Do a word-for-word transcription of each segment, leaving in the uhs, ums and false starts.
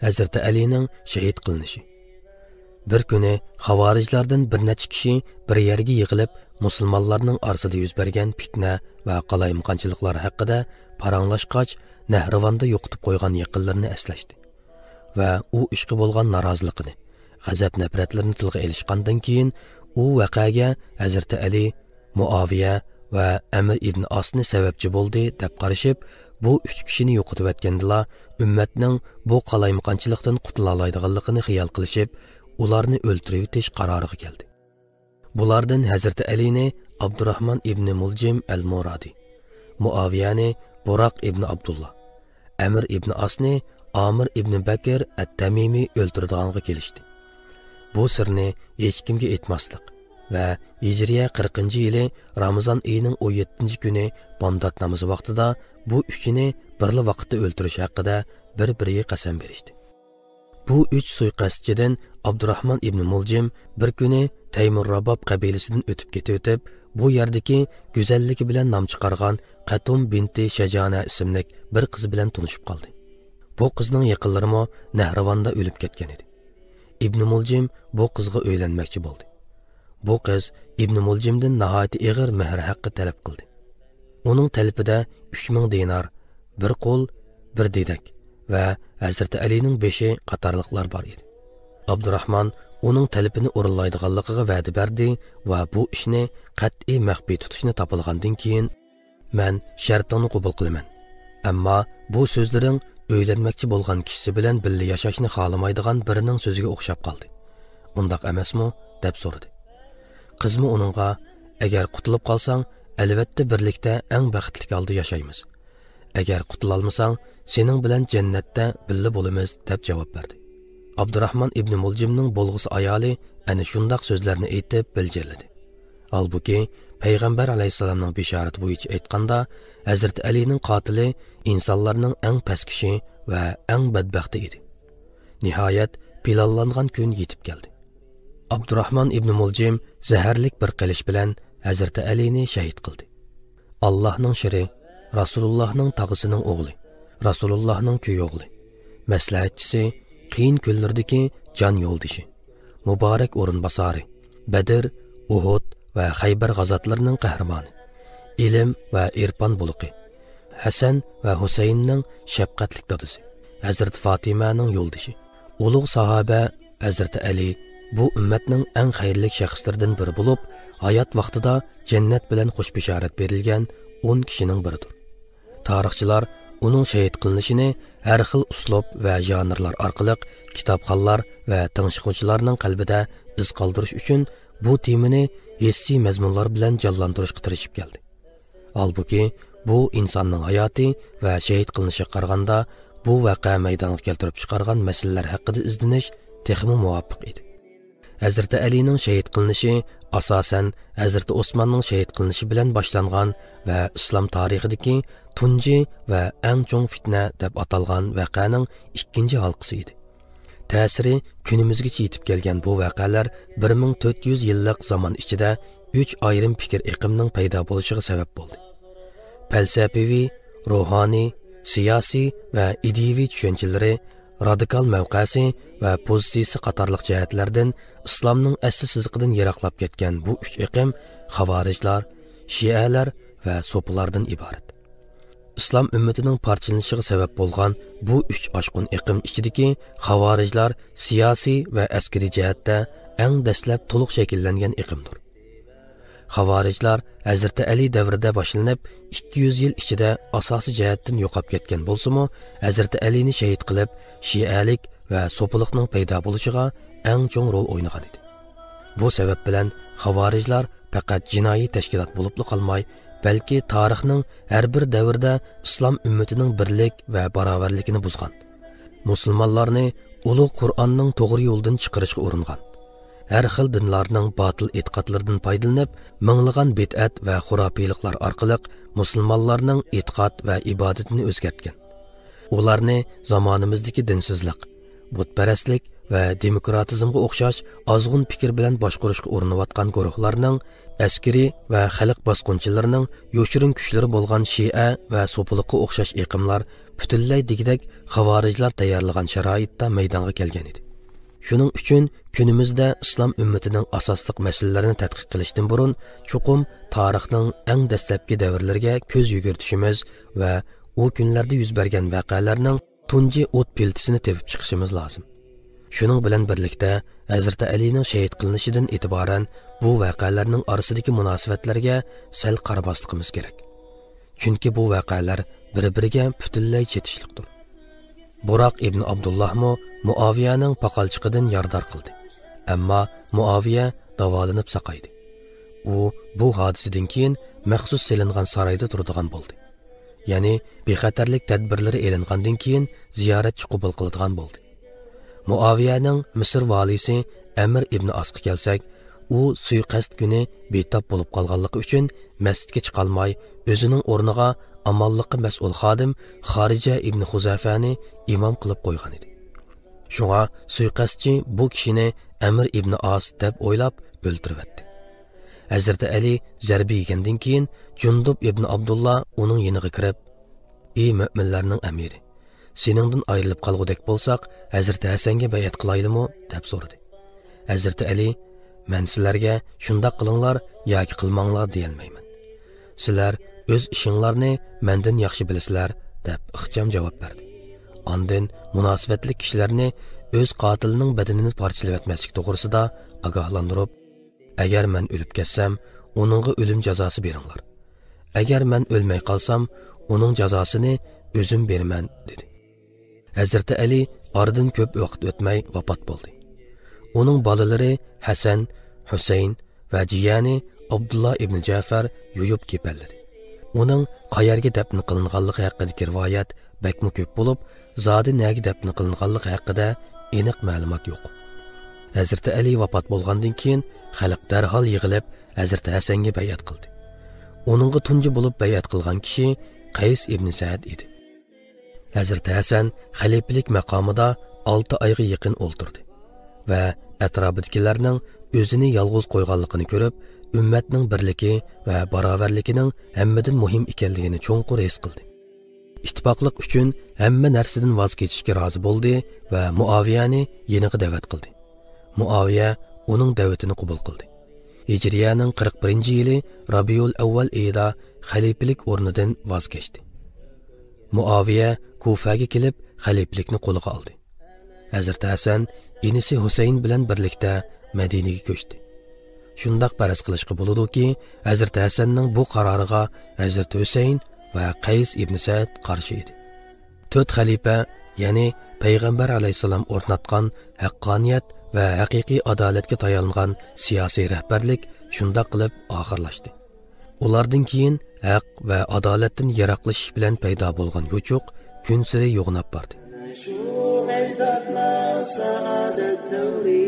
ھەزرىتى ئەلىنىڭ شېھىت قىلىنىشى. بىر كۈنى خاۋارىجلاردىن بىر نەچچە كىشى بىر يەرگە يىغىلىپ، مۇسۇلمانلارنىڭ ئارىسىدا يۈز بەرگەن پىتنە ۋە قالايمىقانچىلىقلار ھەققىدە پاراڭلاشقاچ، نەھرىۋاندا يوقىتىپ قويغان يېقىنلىرىنى ئەسلەشتى ۋە ئۇ ئىشقا بولغان نارازىلىقىنى، غەزەپ-نەپرەتلىرىنى تىلغا ئېلىشقاندىن كېيىن، ئۇ ۋەقەگە ھەزرىتى ئەلى، مۇئاۋىيە ۋە ئەمىر ئىبن ئاسنى سەۋەبچى بولدى، دەپ قارىشىپ، بۇ ئۈچ كىشىنى يوقىتىۋەتكەندىلا، ئۈممەتنىڭ بۇ قالايمىقانچىلىقتىن قۇتۇلالايدىغانلىقىنى خىيال قىلىشىپ، ئۇلارنى ئۆلتۈرۈۋېتىش قارارىغا كەلدى. بۇلاردىن ھەزرىتى ئەلىنى ئابدۇراھمان ئىبنى مۇلجىم ئەل مۇرادى، مۇئاۋىيەنى بۇراق ئىبنى ئابدۇللا، ئەمىر ئىبنى ئاسنى ئامىر ئىبنى بەكىر ئەت تەمىمى ئۆلتۈرىدىغانغا كېلىشتى. بۇ سىرنى ھېچكىمگە ئېيتماسلىق ۋە ھىجرىيە قىرىقىنچى يىلى رامىزان ئېيىنىڭ ئون يەتتىنچى كۈنى بامدات نامىزى ۋاقتىدا بۇ ئۈچىنى بىرلا ۋاقىتتا ئۆلتۈرۈش ھەققىدە بىر-بىرىگە قەسەم بېرىشتى. بۇ ئۈچ سۇيىقەستچىدىن ئابدۇراھمان ئىبنى مۇلجىم بىر كۈنى تەيمۇر راباب قەبىلىسىدىن ئۆتۈپ كېتىۋېتىپ، بۇ يەردىكى گۈزەللىكى بىلەن نام چىقارغان قەتۇم بىنتى شەجانە ئىسىملىك بىر قىز بىلەن تونۇشۇپ قالدى. بۇ قىزنىڭ يېقىنلىرىمۇ نەھرىۋاندا ئۆلۈپ كەتكەن ئىدى. ئىبنى مۇلجىم بۇ قىزغا ئۆيلەنمەكچى بولدى. بۇ قىز ئىبنى مۇلجىمدىن ناھايىتى ئېغىر مېھىر ھەققى تەلەپ قىلدى. ئۇنىڭ تەلىپىدە ئۈچ مىڭ دىنار، بىر قول، بىر دېدەك ۋە ھەزرىتى ئەلىنىڭ بېشى قاتارلىقلار بار ئىدى. ئابدۇراھمان ئۇنىڭ تەلىپىنى ئورۇنلايدىغانلىقىغا ۋەدە بەردى ۋە بۇ ئىشنى قەتئىي مەخپىي تۇتۇشنى تاپىلىغاندىن كېيىن، «مەن شەرتىڭنى قوبۇل قىلىمەن. ئەمما بۇ سۆزلىرىڭ ئۆيلەنمەكچى بولغان كىشىسى بىلەن بىللە ياشاشنى خالىمايدىغان بىرىنىڭ سۆزىگە ئوخشاپ قالدى. ئۇنداق ئەمەسمۇ؟» دەپ سورىدى. قىزمۇ ئۇنىڭغا، «ئەگەر قۇتۇلۇپ قالساڭ، ئەلۋەتتە بىرلىكتە ئەڭ بەختلىك ھالدا ياشايمىز. ئەگەر قۇتۇلالمىساڭ، سېنىڭ بىلەن جەننەتتە بىللە بولىمىز» دەپ جاۋاب بەردى. ئابدۇراھمان ئىبنى مۇلجىمنىڭ بولغۇسى ئايالى ئەنە شۇنداق سۆزلەرنى ئېيتىپ بىلجىرلىدى. ھالبۇكى، پەيغەمبەر ئەلەيھىسسالامنىڭ بېشارىتى بويىچە ئېيتقاندا، ھەزرىتى ئەلىنىڭ قاتىلى ئىنسانلارنىڭ ئەڭ پەسكىشى ۋە ئەڭ بەدبەختى ئىدى. نىھايەت، پىلانلانغان كۈن يېتىپ كەلدى. ئابدۇراھمان ئىبنى مۇلجىم زەھەرلىك بىر قىلىچ بىلەن ھەزرىتى ئەلىنى شەھىت قىلدى. ئاللاھنىڭ شىرى، رەسۇلۇللاھنىڭ تاغىسىنىڭ ئوغلى، رەسۇلۇللاھنىڭ كۈيئوغلى، مەسلىھەتچىسى، قىيىن كۈنلىرىدىكى جان يولدىشى، مۇبارەك ئورۇنباسارى، بەدر، ئۇھۇد ۋە خەيبەر غازاتلىرىنىڭ قەھرىمانى، ئىلىم ۋە ئېرپان بۇلىقى، ھەسەن ۋە ھۈسەيىننىڭ شەپقەتلىك دادىسى، ھەزرىتى فاتىمەنىڭ يولدىشى، ئۇلۇغ ساھابە ھەزرىتى ئەلى بۇ ئۈممەتنىڭ ئەڭ خەيرلىك شەخسلىرىدىن بىرى بولۇپ، ھايات ۋاقتىدا جەننەت بىلەن خۇش بېشارەت بېرىلگەن ئون كىشىنىڭ بىرىدۇر. تارىخچىلار ئۇنىڭ شېھىت قىلىنىشىنى ھەر خىل ئۇسلۇب ۋە ژانىرلار ئارقىلىق كىتابخانلار ۋە تىڭشىغۇچىلارنىڭ قەلبىدە ئىز قالدۇرۇش ئۈچۈن بۇ تېمىنى ھېسسىي مەزمۇنلار بىلەن جانلاندۇرۇشقا تىرىشىپ كەلدى. ھالبۇكى، بۇ ئىنساننىڭ ھاياتى ۋە شېھىت قىلىنىشىغا قارىغاندا، بۇ ۋەقە مەيدانغا كەلتۈرۈپ چىقارغان مەسىلىلەر ھەققىدە ئىزدىنىش تېخىمۇ مۇۋاپىق ئىدى. ھەزرىتى ئەلىنىڭ شېھىت قىلىنىشى، ئاساسەن، ھەزرىتى ئوسماننىڭ شېھىت قىلىنىشى بىلەن باشلانغان ۋە ئىسلام تارىخىدىكى تۇنجى ۋە ئەڭ چوڭ پىتنە دەپ ئاتالغان ۋەقەنىڭ ئىككىنچى ھالقىسى ئىدى. تەسىرى كۈنىمىزگىچە يېتىپ كەلگەن بۇ ۋەقەلەر بىر مىڭ تۆت يۈز يىللىق زامان ئىچىدە ئۈچ ئايرىم پىكىر ئېقىمنىڭ پەيدا بولۇشىغا سەۋەب بولدى. پەلسەپىۋى، روھانىي، سىياسىي ۋە ئىدىيىۋى چۈشەنچىلىرى، رادىكال مەۋقەسى ۋە پوزىتسىيىسى قاتارلىق جەھەتلەردىن ئىسلامنىڭ ئەسلى سىزىقىدىن يىراقلاپ كەتكەن بۇ ئۈچ ئېقىم خاۋارىجلار، شىئەلەر ۋە سوپىلاردىن ئىبارەت. ئىسلام ئۈممىتىنىڭ پارچىلىنىشىغا سەۋەب بولغان بۇ ئۈچ ئاشقۇن ئېقىم ئىچىدىكى خاۋارىجلار سىياسىي ۋە ئەسكىرىي جەھەتتە ئەڭ دەسلەپ تولۇق شەكىللەنگەن ئېقىمدۇر. خاۋارىجلار ھەزرىتى ئەلى دەۋرىدە باشلىنىپ، ئىككى يۈز يىل ئىچىدە ئاساسىي جەھەتتىن يوقاپ كەتكەن بولسىمۇ، ھەزرىتى ئەلىنى شېھىت قىلىپ، شىئەلىك ۋە سوپىلىقنىڭ پەيدا بولۇشىغا ئەڭ چوڭ رول ئوينىغان ئىدى. بۇ سەۋەب بىلەن خاۋارىجلار پەقەت جىنايى تەشكىلات بولۇپلا قالماي، بەلكى تارىخنىڭ ھەر بىر دەۋرىدە ئىسلام ئۈممىتىنىڭ بىرلىك ۋە باراۋەرلىكىنى بۇزغان، مۇسۇلمانلارنى ئۇلۇغ قۇرئاننىڭ توغرا يولىدىن چىقىرىشقا ئۇرۇنغان، ھەر خىل دىنلارنىڭ باتىل ئېتىقادلىرىدىن پايدىلىنىپ، مىڭلىغان بىدئەت ۋە خۇراپىيلىقلار ئارقىلىق مۇسۇلمانلارنىڭ ئېتىقاد ۋە ئىبادىتىنى ئۆزگەرتكەن. ئۇلارنى زامانىمىزدىكى دىنسىزلىق، بۇتپەرەسلىك ۋە دېموكراتىزمغا ئوخشاش ئازغۇن پىكىر بىلەن باشقۇرۇشقا ئۇرۇنۇۋاتقان گۇرۇھلارنىڭ، ئەسكىرىي ۋە خەلق باسقۇنچىلىرىنىڭ يوشۇرۇن كۈچلىرى بولغان شىئە ۋە سوپىلىققا ئوخشاش ئېقىملار پۈتۈنلەي دېگۈدەك خاۋارىجلار تەييارلىغان شارائىتتا مەيدانغا كەلگەن ئىدى. شۇنىڭ ئۈچۈن كۈنىمىزدە ئىسلام ئۈممىتىنىڭ ئاساسلىق مەسىلىلىرىنى تەتقىق قىلىشتىن بۇرۇن، چوقۇم تارىخنىڭ ئەڭ دەسلەپكى دەۋرلىرىگە كۆز يۈگۈرتۈشىمىز ۋە ئۇ كۈنلەردە يۈز بەرگەن ۋەقەلەرنىڭ تۇنجى ئوت پىلتىسىنى تېپىپ چىقىشىمىز لازىم. شۇنىڭ بىلەن بىرلىكتە، ھەزرىتى ئەلىنىڭ شېھىت قىلىنىشىدىن ئېتىبارەن بۇ ۋەقەلەرنىڭ ئارىسىدىكى مۇناسىۋەتلەرگە سەل قارىماسلىقىمىز كېرەك. چۈنكى بۇ ۋەقەلەر بىر-بىرىگە پۈتۈنلەي چېتىشلىقتۇر. بۇراق ئىبن ئابدۇللاھمۇ مۇئاۋىيەنىڭ پاقالچىقىدىن يارىدار قىلدى. ئەمما مۇئاۋىيە داۋالىنىپ ساقايدى. ئۇ بۇ ھادىسىدىن كېيىن مەخسۇس سېلىنغان سارايدا تۇرىدىغان بولدى. يەنى بىخەتەرلىك تەدبىرلىرى ئېلىنغاندىن كېيىن زىيارەتچى قوبۇل قىلىدىغان بولدى. مۇئاۋىيەنىڭ مىسىر ۋالىيسى ئەمىر ئىبن ئاسقا كەلسەك، ئۇ سۇيىقەست كۈنى بىتاپ بولۇپ قالغانلىقى ئۈچۈن مەسچىتكە چىقالماي، ئۆزىنىڭ ئورنىغا ئامانلىققا مەسئۇل خادىم خارىجە ئىبن خۇزەفەنى ئىمام قىلىپ قويغان ئىدى. شۇڭا سۇيىقەستچى بۇ كىشىنى ئەمىر ئىبن ئاس دەپ ئويلاپ ئۆلتۈرۈۋەتتى. ھەزرىتى ئەلى زەربە يېگەندىن كېيىن جۇندۇب ئىبن ئابدۇللا ئۇنىڭ يېنىغا كىرىپ، ئى مۆمىنلەرنىڭ ئەمىرى، سېنىڭدىن ئايرىلىپ قالغۇدەك بولساق، ھەزرىتى ھەسەنگە بەيئەت قىلايلىمۇ؟ دەپ سورىدى. ھەزرىتى ئەلى، مەن سىلەرگە شۇنداق قىلىڭلار ياكى قىلماڭلار دېيەلمەيمەن. سىلەر ئۆز ئىشىڭلارنى مەندىن ياخشى بىلىسىلەر، دەپ ئىخچام جاۋاب بەردى. ئاندىن مۇناسىۋەتلىك كىشىلەرنى ئۆز قاتىلىنىڭ بەدىنىنى پارچىلىۋەتمەسلىك توغرىسىدا ئاگاھلاندۇرۇپ، ئەگەر مەن ئۆلۈپ كەتسەم، ئۇنىڭغا ئۆلۈم جازاسى بېرىڭلار. ئەگەر مەن ئۆلمەي قالسام، ئۇنىڭ جازاسىنى ئۆزۈم بېرىمەن، دېدى. ھەزرىتى ئەلى ئارىدىن كۆپ ۋاقىت ئۆتمەي ۋاپات بولدى. ئۇنىڭ بالىلىرى ھەسەن، ھۈسەيىن ۋە جىيەنى ئابدۇللا ئىبنى جەفەر يۇيۇپ كېپەنلىدى. ئۇنىڭ قەيەرگە دەپنە قىلىنغانلىقى ھەققىدىكى رىۋايەت بەكمۇ كۆپ بولۇپ، زادى نەگە دەپنە قىلىنغانلىقى ھەققىدە ئېنىق مەلۇمات يوق. ھەزرىتى ئەلى ۋاپات بولغاندىن كېيىن، خەلق دەرھال يىغىلىپ، ھەزرىتى ھەسەنگە بەيئەت قىلدى. ئۇنىڭغا تۇنجى بولۇپ بەيئەت قىلغان كىشى قەيس ئىبنى سەئد ئىدى. ھەزرىتى ھەسەن خەلىپىلىك مەقامىدا ئالتە ئايغا يېقىن ئولتۇردى ۋە ئەتراپىدىكىلەرنىڭ ئۆزىنى يالغۇز قويغانلىقىنى كۆرۈپ، ئۈممەتنىڭ بىرلىكى ۋە باراۋەرلىكىنىڭ ھەممىدىن مۇھىم ئىكەنلىكىنى چوڭقۇر ھېس قىلدى. ئىتتىپاقلىق ئۈچۈن ھەممە نەرسىدىن ۋاز كېچىشكە رازى بولدى ۋە مۇئاۋىيەنى يېنىغا دەۋەت قىلدى. مۇئاۋىيە ئۇنىڭ دەۋىتىنى قوبۇل قىلدى. ھىجرىيەنىڭ قىرىق بىرىنچى يىلى رابىئۇل ئەۋۋەل ئېيىدا خەلىپىلىك ئورنىدىن ۋاز كەچتى. مۇئاۋىيە كۇفەگە كېلىپ، خەلىپىلىكنى قولىغا ئالدى. ھەزرىتى ھەسەن ئىنىسى ھۈسەيىن بىلەن بىرلىكتە مەدىنىگە كۆچتى. شۇنداق پەرەز قىلىشقا بولىدۇكى، ھەزرىتى ھەسەننىڭ بۇ قارارىغا ھەزرىتى ھۈسەيىن ۋە قەيس ئىبنى سەئد قارشى ئىدى. تۆت خەلىپە، يەنى پەيغەمبەر ئەلەيھىسسالام ئورناتقان ھەققانىيەت ۋە ھەقىقىي ئادالەتكە تايانغان سىياسىي رەھبەرلىك شۇنداق قىلىپ ئاخىرلاشتى. ئۇلاردىن كېيىن ھەق ۋە ئادالەتتىن يىراقلىشىش بىلەن پەيدا بولغان يوچۇق كۈنسېرى يوغىناپ باردى. شۇ ئەجدادلار سائادەت دەۋرى،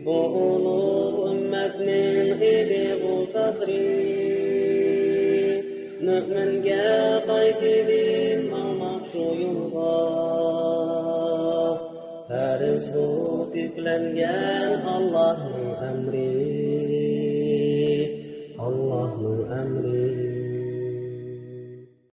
بۇ ئۇلۇغ ئۈممەتنىڭ ئىدىغۇ پەخرى. مۆمىنگە قايتىدىن ماڭماق شۇ يولغا، پەرز بولۇپ يۈكلەنگەن ئاللاھنىڭ ئەمرى، ئاللاھنىڭ ئەمرى.